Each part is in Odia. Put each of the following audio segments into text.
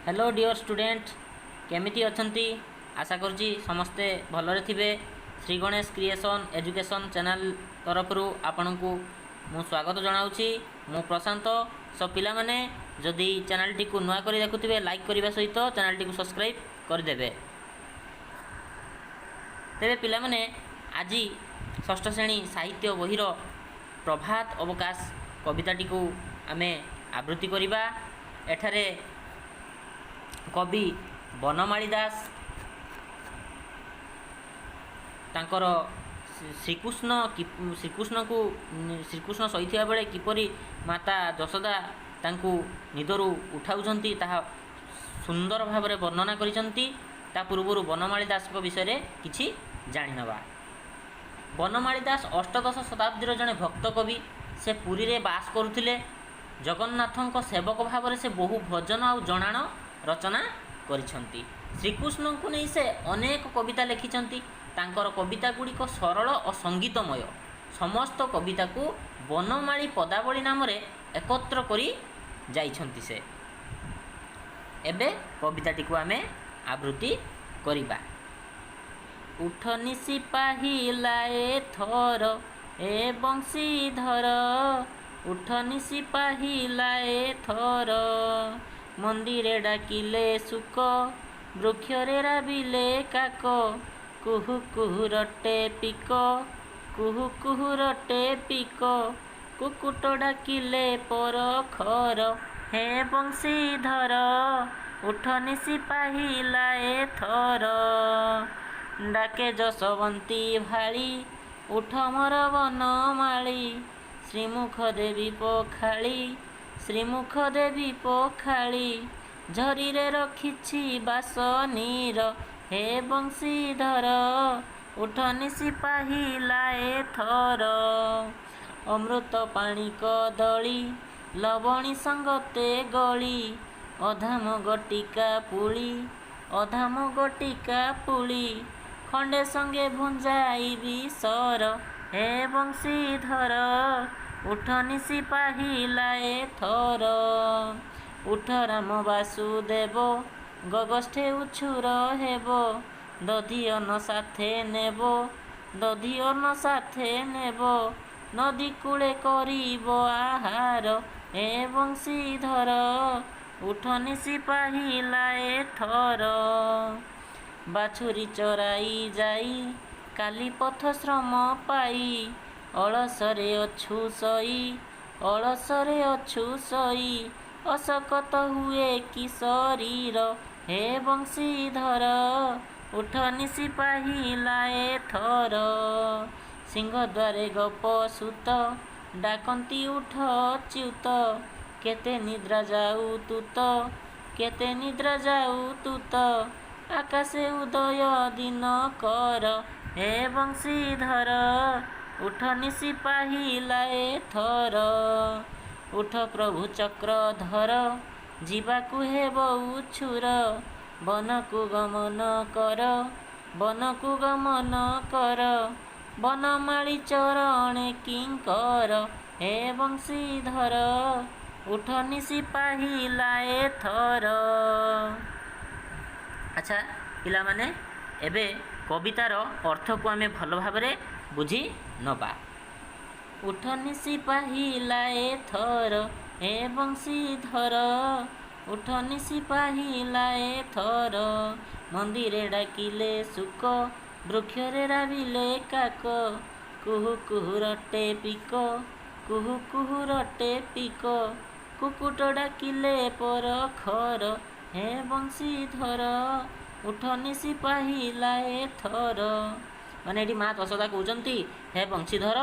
ହ୍ୟାଲୋ ଡିଅର୍ ଷ୍ଟୁଡେଣ୍ଟ, କେମିତି ଅଛନ୍ତି? ଆଶା କରୁଛି ସମସ୍ତେ ଭଲରେ ଥିବେ। Shri Ganesh creation education channel ତରଫରୁ ଆପଣଙ୍କୁ ମୁଁ ସ୍ୱାଗତ ଜଣାଉଛି। ମୁଁ ପ୍ରଶାନ୍ତ। ସୋ ପିଲାମାନେ, ଯଦି ଚ୍ୟାନେଲ୍ଟିକୁ ନୂଆ କରି ଦେଖୁଥିବେ, ଲାଇକ୍ କରିବା ସହିତ ଚ୍ୟାନେଲ୍ଟିକୁ ସବସ୍କ୍ରାଇବ୍ କରିଦେବେ। ତେବେ ପିଲାମାନେ, ଆଜି ଷଷ୍ଠ ଶ୍ରେଣୀ ସାହିତ୍ୟ ବହିର ପ୍ରଭାତ ଅବକାଶ କବିତାଟିକୁ ଆମେ ଆବୃତ୍ତି କରିବା। ଏଠାରେ କବି ବନମାଳୀ ଦାସ ତାଙ୍କର ଶ୍ରୀକୃଷ୍ଣ ଶ୍ରୀକୃଷ୍ଣଙ୍କୁ ଶ୍ରୀକୃଷ୍ଣ ଶୋଇଥିବା ବେଳେ କିପରି ମାତା ଯଶୋଦା ତାଙ୍କୁ ନିଦରୁ ଉଠାଉଛନ୍ତି, ତାହା ସୁନ୍ଦର ଭାବରେ ବର୍ଣ୍ଣନା କରିଛନ୍ତି। ତା ପୂର୍ବରୁ ବନମାଳୀ ଦାସଙ୍କ ବିଷୟରେ କିଛି ଜାଣିନେବା। ବନମାଳୀ ଦାସ ଅଷ୍ଟଦଶ ଶତାବ୍ଦୀର ଜଣେ ଭକ୍ତ କବି। ସେ ପୁରୀରେ ବାସ କରୁଥିଲେ। ଜଗନ୍ନାଥଙ୍କ ସେବକ ଭାବରେ ସେ ବହୁ ଭଜନ ଆଉ ଜଣାଣ ରଚନା କରିଛନ୍ତି। ଶ୍ରୀକୃଷ୍ଣଙ୍କୁ ନେଇ ସେ ଅନେକ କବିତା ଲେଖିଛନ୍ତି। ତାଙ୍କର କବିତା ଗୁଡ଼ିକ ସରଳ ଓ ସଙ୍ଗୀତମୟ। ସମସ୍ତ କବିତାକୁ ବନମାଳୀ ପଦାବଳୀ ନାମରେ ଏକତ୍ର କରି ଯାଇଛନ୍ତି ସେ। ଏବେ କବିତାଟିକୁ ଆମେ ଆବୃତ୍ତି କରିବା। ଉଠ ନିଶି ପାହିଲା ଏଥର, ଏ ବଂଶୀଧର, ଉଠ ନିଶି ପାହିଲା ଏଥର। ମନ୍ଦିରେ ଡାକିଲେ ଶୁକ, ବୃକ୍ଷରେ ରାବିଲେ କାକ, କୁହୁ କୁହୁ ରଟେ ପିକ, କୁହୁ କୁହୁ ରଟେ ପିକ, କୁକୁଟ ଡାକିଲେ ପରଖର, ହେ ବଂଶୀଧର, ଉଠ ନିଶି ପାହିଲା ଏଥର। ଡାକେ ଯଶୋବନ୍ତୀ ଭାଳି, ଉଠ ମୋର ବନମାଳୀ, ଶ୍ରୀମୁଖ ଦେବୀ ପଖାଳି, ଶ୍ରୀମୁଖ ଦେବୀ ପଖାଳି, ଝରିରେ ରଖିଛି ବାସନୀର, ହେ ବଂଶୀଧର, ଉଠ ନିଶି ପାହିଲା ଏଥର। ଅମୃତ ପାଣି କଦଳୀ, ଲବଣୀ ସଙ୍ଗତେ ଗଳି, ଅଧାମ ଗୋଟିକା ପୁଳି, ଅଧାମ ଗୋଟିକା ପୁଳି, ଖଣ୍ଡେ ସଙ୍ଗେ ଭୁଞ୍ଜାଇବି ସର, ହେ ବଂଶୀଧର, ଉଠ ନିଶି ପାହିଲା ଏଥର। ଉଠ ରାମ ବାସୁଦେବ, ଗଗଷ୍ଠେ ଉଛୁର ହେବ, ଦଧି ଅନ୍ନ ସାଥେ ନେବ, ଦଧି ଅନ୍ନ ସାଥେ ନେବ, ନଦୀ କୂଳେ କରିବ ଆହାର, ହେ ବଂଶୀଧର, ଉଠ ନିଶି ପାହିଲା ଏଥର। ବାଛୁରୀ ଚରାଇ ଯାଇ କାଲି ପଥ ଶ୍ରମ ପାଇ, ଅଳସରେ ଅଛୁ ଶୋଇ, ଅଳସରେ ଅଛୁ ଶୋଇ, ଅଶକତ ହୁଏ କି ଶରୀର, ହେ ବଂଶୀଧର, ଉଠ ନିଶି ପାହିଲା ଏଥର। ସିଂହଦ୍ୱାରେ ଗୋପସୁତ ଡାକନ୍ତି ଉଠ ଅଚ୍ୟୁତ, କେତେ ନିଦ୍ରା ଯାଉ ତୁତ, କେତେ ନିଦ୍ରା ଯାଉ ତୁତ, ଆକାଶେ ଉଦୟ ଦିନ କର, ହେ ବଂଶୀଧର, ଉଠ ନିଶି ପାହିଲା ଏଥର। ଉଠ ପ୍ରଭୁ ଚକ୍ରଧର, ଯିବାକୁ ହେବ ଉଛୁର, ବନକୁ ଗମନ କର, ବନକୁ ଗମନ କର, ବନମାଳୀ ଚରଣେ କିଙ୍କର, ହେ ବଂଶୀଧର, ଉଠ ନିଶି ପାହିଲା ଏଥର। ଆଚ୍ଛା ପିଲାମାନେ, ଏବେ କବିତାର ଅର୍ଥକୁ ଆମେ ଭଲ ଭାବରେ ବୁଝି ନେବା। ଉଠ ନିଶି ପାହିଲା ଏଥର, ହେ ବଂଶୀଧର, ଉଠ ନିଶି ପାହିଲା ଏଥର। ମନ୍ଦିରେ ଡାକିଲେ ଶୁକ, ବୃକ୍ଷରେ ରାବିଲେ କାକ, କୁହୁ କୁହୁ ରଟେ ପିକ, କୁହୁ କୁହୁ ରଟେ ପିକ, କୁକୁଟ ଡାକିଲେ ପରଖର, ହେ ବଂଶୀଧର, ଉଠ ନିଶି ପାହିଲା ଏଥର। ମାନେ ଏଠି ମା ଯଶୋଦା କହୁଛନ୍ତି, ହେ ବଂଶୀଧର,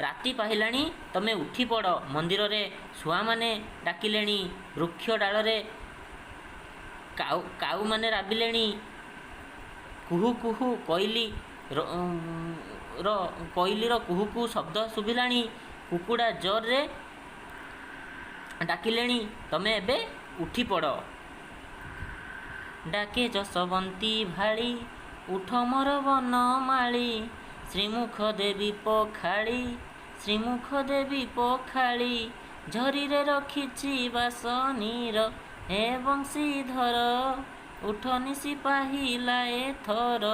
ରାତି ପାହିଲାଣି, ତମେ ଉଠି ପଡ଼। ମନ୍ଦିରରେ ଶୁଆମାନେ ଡାକିଲେଣି, ବୃକ୍ଷ ଡାଳରେ କାଉ କାଉମାନେ ରାବିଲେଣି, କୁହୁ କୁହୁ କୋଇଲି ର କୋଇଲିର କୁହୁ କୁହୁ ଶବ୍ଦ ଶୁଭିଲାଣି, କୁକୁଡ଼ା ଜୋରରେ ଡାକିଲେଣି, ତମେ ଏବେ ଉଠି ପଡ଼। ଡାକେ ଯଶୋବନ୍ତୀ ଭାଳି, ଉଠ ମୋର ବନମାଳୀ, ଶ୍ରୀମୁଖ ଦେବୀ ପଖାଳି, ଶ୍ରୀମୁଖ ଦେବୀ ପଖାଳି, ଝରିରେ ରଖିଛି ବାସନୀର, ହେ ବଂଶୀଧର, ଉଠ ନିଶି ପାହିଲା ଏଥର।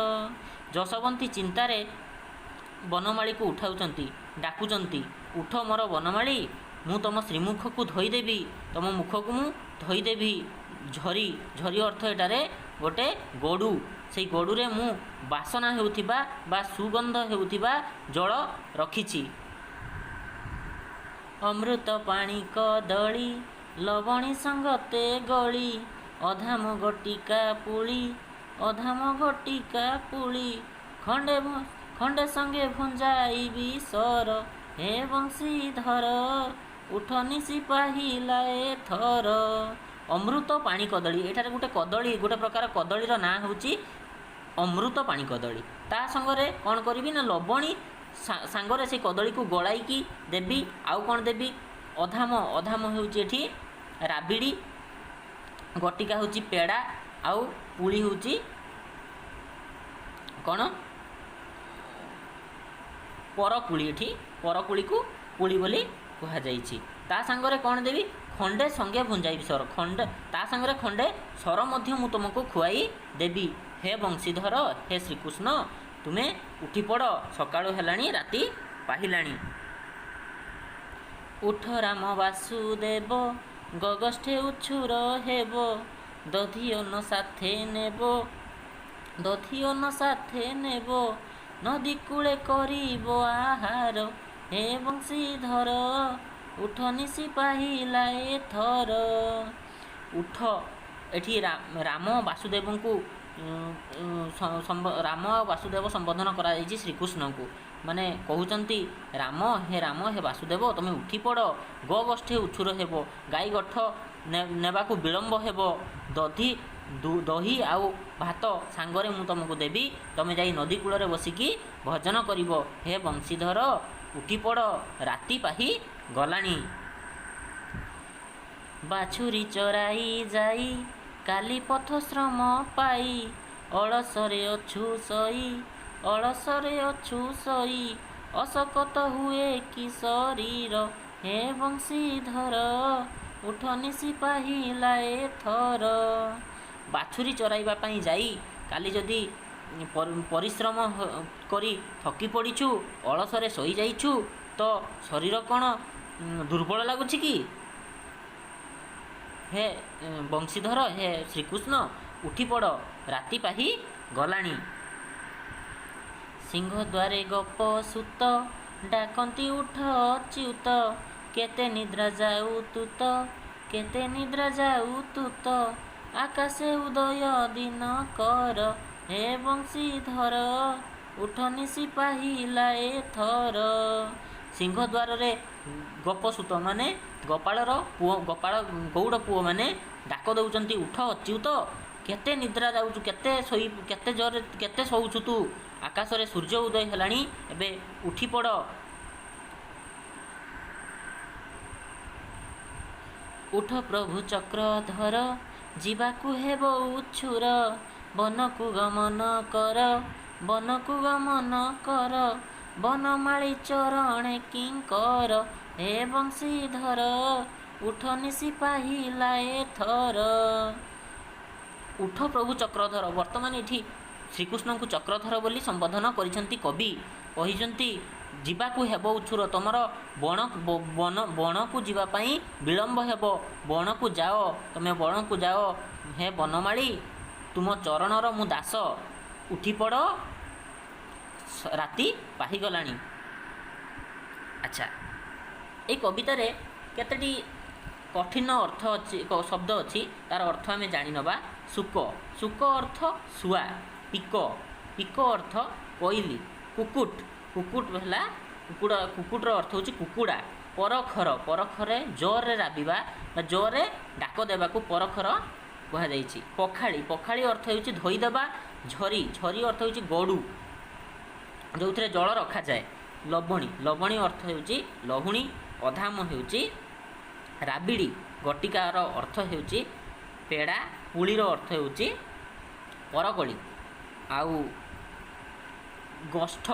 ଯଶୋବନ୍ତୀ ଚିନ୍ତାରେ ବନମାଳୀକୁ ଉଠାଉଛନ୍ତି, ଡାକୁଛନ୍ତି, ଉଠ ମୋର ବନମାଳୀ, ମୁଁ ତୁମ ଶ୍ରୀମୁଖକୁ ଧୋଇଦେବି, ତୁମ ମୁଖକୁ ମୁଁ ଧୋଇଦେବି। ଝରି, ଝରି ଅର୍ଥ ଏଠାରେ ଗୋଟେ ଗଡ଼ୁ, ସେଇ ଗଡ଼ୁରେ ମୁଁ ବାସନା ହେଉଥିବା ବା ସୁଗନ୍ଧ ହେଉଥିବା ଜଳ ରଖିଛି। ଅମୃତ ପାଣି କଦଳୀ ଲବଣୀ ସଙ୍ଗତେ ଗଳି, ଅଧାମ ଗୋଟିକା ପୁଳି, ଅଧାମ ଗୋଟିକା ପୁଳି, ଖଣ୍ଡେ ଖଣ୍ଡେ ସଙ୍ଗେ ଭୁଞ୍ଜାଇବି ସର। ହେ ବଂଶୀଧର, ଉଠ ନିଶି ପାହିଲା ଏଥର। ଅମୃତ ପାଣି କଦଳୀ, ଏଠାରେ ଗୋଟେ କଦଳୀ, ଗୋଟେ ପ୍ରକାର କଦଳୀର ନାଁ ହେଉଛି ଅମୃତ ପାଣି କଦଳୀ। ତା ସାଙ୍ଗରେ କ'ଣ କରିବି ନା ଲବଣୀ ସାଙ୍ଗରେ ସେଇ କଦଳୀକୁ ଗୋଳାଇକି ଦେବି। ଆଉ କ'ଣ ଦେବି? ଅଧାମ, ଅଧାମ ହେଉଛି ଏଠି ରାବିଡ଼ି, ଗଟିକା ହେଉଛି ପେଡ଼ା, ଆଉ ପୁଳି ହେଉଛି କ'ଣ? ପରକୁଳି। ଏଠି ପରକୁଳିକୁ ପୁଳି ବୋଲି କୁହାଯାଇଛି। ତା ସାଙ୍ଗରେ କ'ଣ ଦେବି? ଖଣ୍ଡେ ସଙ୍ଗେ ଭୁଞ୍ଜାଇବି ସର, ଖଣ୍ଡେ ତା ସାଙ୍ଗରେ ଖଣ୍ଡେ ସର ମଧ୍ୟ ମୁଁ ତୁମକୁ ଖୁଆଇ ଦେବି। ହେ ବଂଶୀଧର, ହେ ଶ୍ରୀକୃଷ୍ଣ, ତୁମେ ଉଠି ପଡ଼, ସକାଳୁ ହେଲାଣି, ରାତି ପାହିଲାଣି। ଉଠ ରାମ ବାସୁଦେବ, ଗଗଷ୍ଠେ ଉଛୁର ହେବ, ଦଧି ଅନ୍ନ ସାଥେ ନେବ, ଦଧି ଅନ୍ନ ସାଥେ ନେବ, ନଦୀ କୂଳେ କରିବ ଆହାର। ହେ ବଂଶୀଧର, ଉଠ ନିଶି ପାହିଲା ଏଥର। ଉଠ, ଏଠି ରାମ ବାସୁଦେବଙ୍କୁ, ରାମ ଆଉ ବାସୁଦେବ ସମ୍ବୋଧନ କରାଯାଇଛି ଶ୍ରୀକୃଷ୍ଣଙ୍କୁ। ମାନେ କହୁଛନ୍ତି ରାମ, ହେ ରାମ, ହେ ବାସୁଦେବ, ତୁମେ ଉଠି ପଡ଼, ଗୋ ଗୋଷ୍ଠେ ଉଛୁର ହେବ, ଗାଈ ଗୋଠ ନେବାକୁ ବିଳମ୍ବ ହେବ, ଦଧି ଦହି ଆଉ ଭାତ ସାଙ୍ଗରେ ମୁଁ ତୁମକୁ ଦେବି, ତୁମେ ଯାଇ ନଦୀ କୂଳରେ ବସିକି ଭୋଜନ କରିବ। ହେ ବଂଶୀଧର, ଉଠି ପଡ଼, ରାତି ପାହି ଗଲାଣି। ବାଛୁରୀ ଚରାଇ ଯାଇ କାଲି ପଥ ଶ୍ରମ ପାଇ, ଅଳସରେ ଅଛୁ ଶୋଇ, ଅଳସରେ ଅଛୁ ଶୋଇ, ଅଶକତ ହୁଏ କି ଶରୀର। ହେ ବଂଶୀଧର, ଉଠ ନିଶି ପାହିଲା ଏଥର। ବାଛୁରୀ ଚରାଇବା ପାଇଁ ଯାଇ କାଲି ଯଦି ପରିଶ୍ରମ କରି ଥକି ପଡ଼ିଛୁ, ଅଳସରେ ଶୋଇଯାଇଛୁ, ତ ଶରୀର କ'ଣ ଦୁର୍ବଳ ଲାଗୁଛି କି? ହେ ବଂଶୀଧର, ହେ ଶ୍ରୀକୃଷ୍ଣ, ଉଠି ପଡ଼, ରାତି ପାହି ଗଲାଣି। ସିଂହଦ୍ୱାରେ ଗୋପ ସୁତ ଡାକନ୍ତି ଉଠ ଅଚ୍ୟୁତ, କେତେ ନିଦ୍ରା ଯାଉ ତୁତ, କେତେ ନିଦ୍ରା ଯାଉ ତୁତ, ଆକାଶେ ଉଦୟ ଦିନ କର। ହେ ବଂଶୀଧର, ଉଠ ନିଶି ପାହିଲା ଏଥର। ସିଂହଦ୍ୱାରରେ ଗୋପସୁତ ମାନେ ଗୋପାଳର ପୁଅ, ଗୋପାଳ ଗଉଡ଼ ପୁଅମାନେ ଡାକ ଦେଉଛନ୍ତି, ଉଠ ଅଚ୍ୟୁତ, କେତେ ନିଦ୍ରା ଯାଉଛୁ, କେତେ ଶୋଇ, କେତେ ଜୋରରେ କେତେ ଶୋଉଛୁ ତୁ, ଆକାଶରେ ସୂର୍ଯ୍ୟ ଉଦୟ ହେଲାଣି, ଏବେ ଉଠି ପଡ଼। ଉଠ ପ୍ରଭୁ ଚକ୍ରଧର, ଯିବାକୁ ହେବ ଉଛୁର, ବନକୁ ଗମନ କର, ବନକୁ ଗମନ କର, ବନମାଳୀ ଚରଣେ କିଙ୍କର। ହେ ବଂଶୀଧର, ଉଠ ନିଶି ପାହିଲା ଏଥର। ଉଠ ପ୍ରଭୁ ଚକ୍ରଧର, ବର୍ତ୍ତମାନ ଏଠି ଶ୍ରୀକୃଷ୍ଣଙ୍କୁ ଚକ୍ରଧର ବୋଲି ସମ୍ବୋଧନ କରିଛନ୍ତି କବି। କହିଛନ୍ତି ଯିବାକୁ ହେବ ଉଛୁର, ତୁମର ବଣ ବନ ବଣକୁ ଯିବା ପାଇଁ ବିଳମ୍ବ ହେବ, ବଣକୁ ଯାଅ, ତୁମେ ବଣକୁ ଯାଅ। ହେ ବନମାଳୀ, ତୁମ ଚରଣର ମୁଁ ଦାସ, ଉଠିପଡ଼, ରାତି ପାହିଗଲାଣି। ଆଚ୍ଛା, ଏଇ କବିତାରେ କେତେଟି କଠିନ ଅର୍ଥ ଅଛି, ଶବ୍ଦ ଅଛି, ତାର ଅର୍ଥ ଆମେ ଜାଣିନେବା। ଶୁକ, ଶୁକ ଅର୍ଥ ଶୁଆ। ପିକ, ପିକ ଅର୍ଥ କୋଇଲି। କୁକୁଟ, କୁକୁଟ ହେଲା କୁକୁଡ଼ା, କୁକୁଟର ଅର୍ଥ ହେଉଛି କୁକୁଡ଼ା। ପରଖର, ପରଖରେ ଜୋରରେ ରାବିବା ବା ଜୋରରେ ଡାକ ଦେବାକୁ ପରଖର କୁହାଯାଇଛି। ପଖାଳି, ପଖାଳି ଅର୍ଥ ହେଉଛି ଧୋଇଦେବା। ଝରି, ଝରି ଅର୍ଥ ହେଉଛି ଗଡ଼ୁ, ଯେଉଁଥିରେ ଜଳ ରଖାଯାଏ। ଲବଣୀ, ଲବଣୀ ଅର୍ଥ ହେଉଛି ଲହୁଣୀ। ଅଧାମ ହେଉଛି ରାବିଡ଼ି। ଗଟିକାର ଅର୍ଥ ହେଉଛି ପେଡ଼ା। ପୁଳିର ଅର୍ଥ ହେଉଛି ପରକଳି। ଆଉ ଗୋଷ୍ଠ,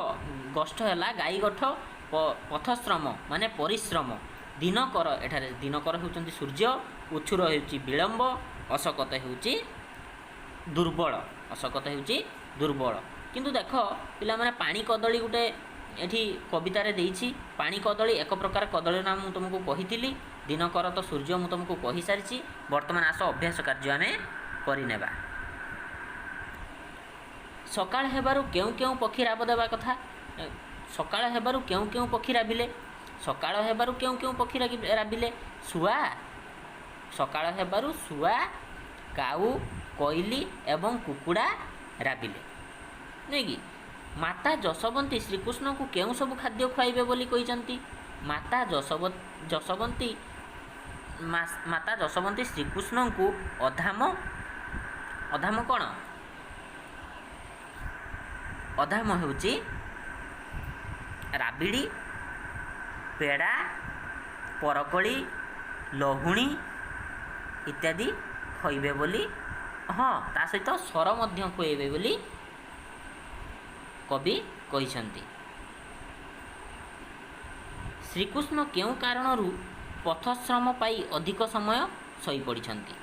ଗୋଷ୍ଠ ହେଲା ଗାଈ ଗୋଠ। ପଥଶ୍ରମ ମାନେ ପରିଶ୍ରମ। ଦିନକର, ଏଠାରେ ଦିନକର ହେଉଛନ୍ତି ସୂର୍ଯ୍ୟ। ଉଛୁର ହେଉଛି ବିଳମ୍ବ। ଅଶକତ ହେଉଛି ଦୁର୍ବଳ। ଅଶକତ ହେଉଛି ଦୁର୍ବଳ। କିନ୍ତୁ ଦେଖ ପିଲାମାନେ, ପାଣି କଦଳୀ ଗୋଟେ ଏଠି କବିତାରେ ଦେଇଛି। ପାଣି କଦଳୀ ଏକ ପ୍ରକାର କଦଳୀର ନାମ, ମୁଁ ତୁମକୁ କହିଥିଲି। ଦିନକର ତ ସୂର୍ଯ୍ୟ, ମୁଁ ତୁମକୁ କହିସାରିଛି। ବର୍ତ୍ତମାନ ଆସ, ଅଭ୍ୟାସ କାର୍ଯ୍ୟ ଆମେ କରିନେବା। ସକାଳ ହେବାରୁ କେଉଁ କେଉଁ ପକ୍ଷୀ ରାବ ଦେବା କଥା? ସକାଳ ହେବାରୁ କେଉଁ କେଉଁ ପକ୍ଷୀ ରାବିଲେ? ସକାଳ ହେବାରୁ କେଉଁ କେଉଁ ପକ୍ଷୀ ରାବିଲେ? ଶୁଆ। ସକାଳ ହେବାରୁ ଶୁଆ, କାଉ, କୋଇଲି ଏବଂ କୁକୁଡ଼ା ରାବିଲେ, ନାଇଁ କି? ମାତା ଯଶୋବନ୍ତୀ ଶ୍ରୀକୃଷ୍ଣଙ୍କୁ କେଉଁ ସବୁ ଖାଦ୍ୟ ଖୁଆଇବେ ବୋଲି କହିଛନ୍ତି? ମାତା ଯଶୋବନ୍ତୀ ଶ୍ରୀକୃଷ୍ଣଙ୍କୁ ଅଧାମ, ଅଧାମ କ'ଣ? ଅଧାମ ହେଉଛି ରାବିଡ଼ି, ପେଡ଼ା, ପରକୋଳି, ଲହୁଣୀ ଇତ୍ୟାଦି ଖୁଆଇବେ ବୋଲି, ହଁ, ତା ସହିତ ସର ମଧ୍ୟ ଖୁଆଇବେ ବୋଲି କବି କହିଛନ୍ତି। ଶ୍ରୀକୃଷ୍ଣ କେଉଁ କାରଣରୁ ପଥଶ୍ରମ ପାଇ ଅଧିକ ସମୟ ଶୋଇପଡ଼ିଛନ୍ତି?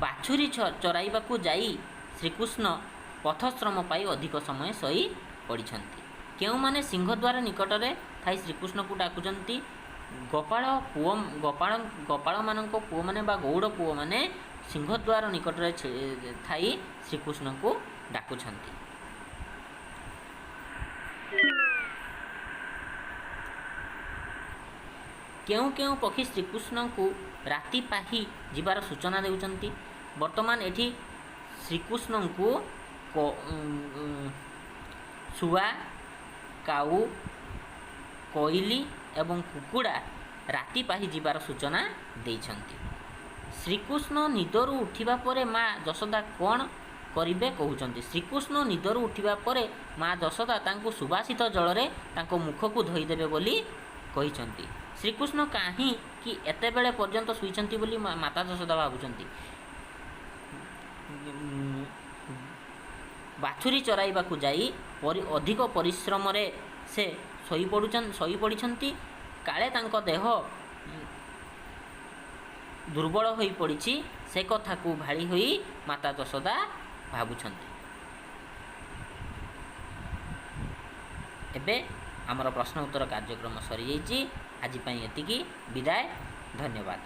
ବାଛୁରୀ ଚରାଇବାକୁ ଯାଇ ଶ୍ରୀକୃଷ୍ଣ ପଥଶ୍ରମ ପାଇ ଅଧିକ ସମୟ ଶୋଇ ପଡ଼ିଛନ୍ତି। କେଉଁମାନେ ସିଂହଦ୍ୱାର ନିକଟରେ ଥାଇ ଶ୍ରୀକୃଷ୍ଣକୁ ଡାକୁଛନ୍ତି? ଗୋପାଳ ପୁଅ, ଗୋପାଳମାନଙ୍କ ପୁଅମାନେ ବା ଗଉଡ଼ ପୁଅମାନେ ସିଂହଦ୍ୱାର ନିକଟରେ ଥାଇ ଶ୍ରୀକୃଷ୍ଣଙ୍କୁ ଡାକୁଛନ୍ତି। କେଉଁ କେଉଁ ପକ୍ଷୀ ଶ୍ରୀକୃଷ୍ଣଙ୍କୁ ରାତି ପାହି ଯିବାର ସୂଚନା ଦେଉଛନ୍ତି? ବର୍ତ୍ତମାନ ଏଠି ଶ୍ରୀକୃଷ୍ଣଙ୍କୁ ଶୁଆ, କାଉ, କୋଇଲି ଏବଂ କୁକୁଡ଼ା ରାତି ପାହି ଯିବାର ସୂଚନା ଦେଇଛନ୍ତି। ଶ୍ରୀକୃଷ୍ଣ ନିଦରୁ ଉଠିବା ପରେ ମା ଯଶୋଦା କ'ଣ କରିବେ କହୁଛନ୍ତି? ଶ୍ରୀକୃଷ୍ଣ ନିଦରୁ ଉଠିବା ପରେ ମା ଯଶୋଦା ତାଙ୍କୁ ସୁବାସିତ ଜଳରେ ତାଙ୍କ ମୁଖକୁ ଧୋଇଦେବେ ବୋଲି କହିଛନ୍ତି। ଶ୍ରୀକୃଷ୍ଣ କାହିଁକି ଏତେବେଳେ ପର୍ଯ୍ୟନ୍ତ ଶୋଇଛନ୍ତି ବୋଲି ମାତା ଯଶୋଦା ଭାବୁଛନ୍ତି? ବାଛୁରୀ ଚରାଇବାକୁ ଯାଇ ଅଧିକ ପରିଶ୍ରମରେ ସେ ଶୋଇପଡ଼ିଛନ୍ତି, କାଳେ ତାଙ୍କ ଦେହ ଦୁର୍ବଳ ହୋଇପଡ଼ିଛି, ସେ କଥାକୁ ଭାଳି ହୋଇ ମାତା ଯଶୋଦା ଭାବୁଛନ୍ତି। ଏବେ ଆମର ପ୍ରଶ୍ନ ଉତ୍ତର କାର୍ଯ୍ୟକ୍ରମ ସରିଯାଇଛି। ଆଜି ପାଇଁ ଏତିକି। ବିଦାୟ, ଧନ୍ୟବାଦ।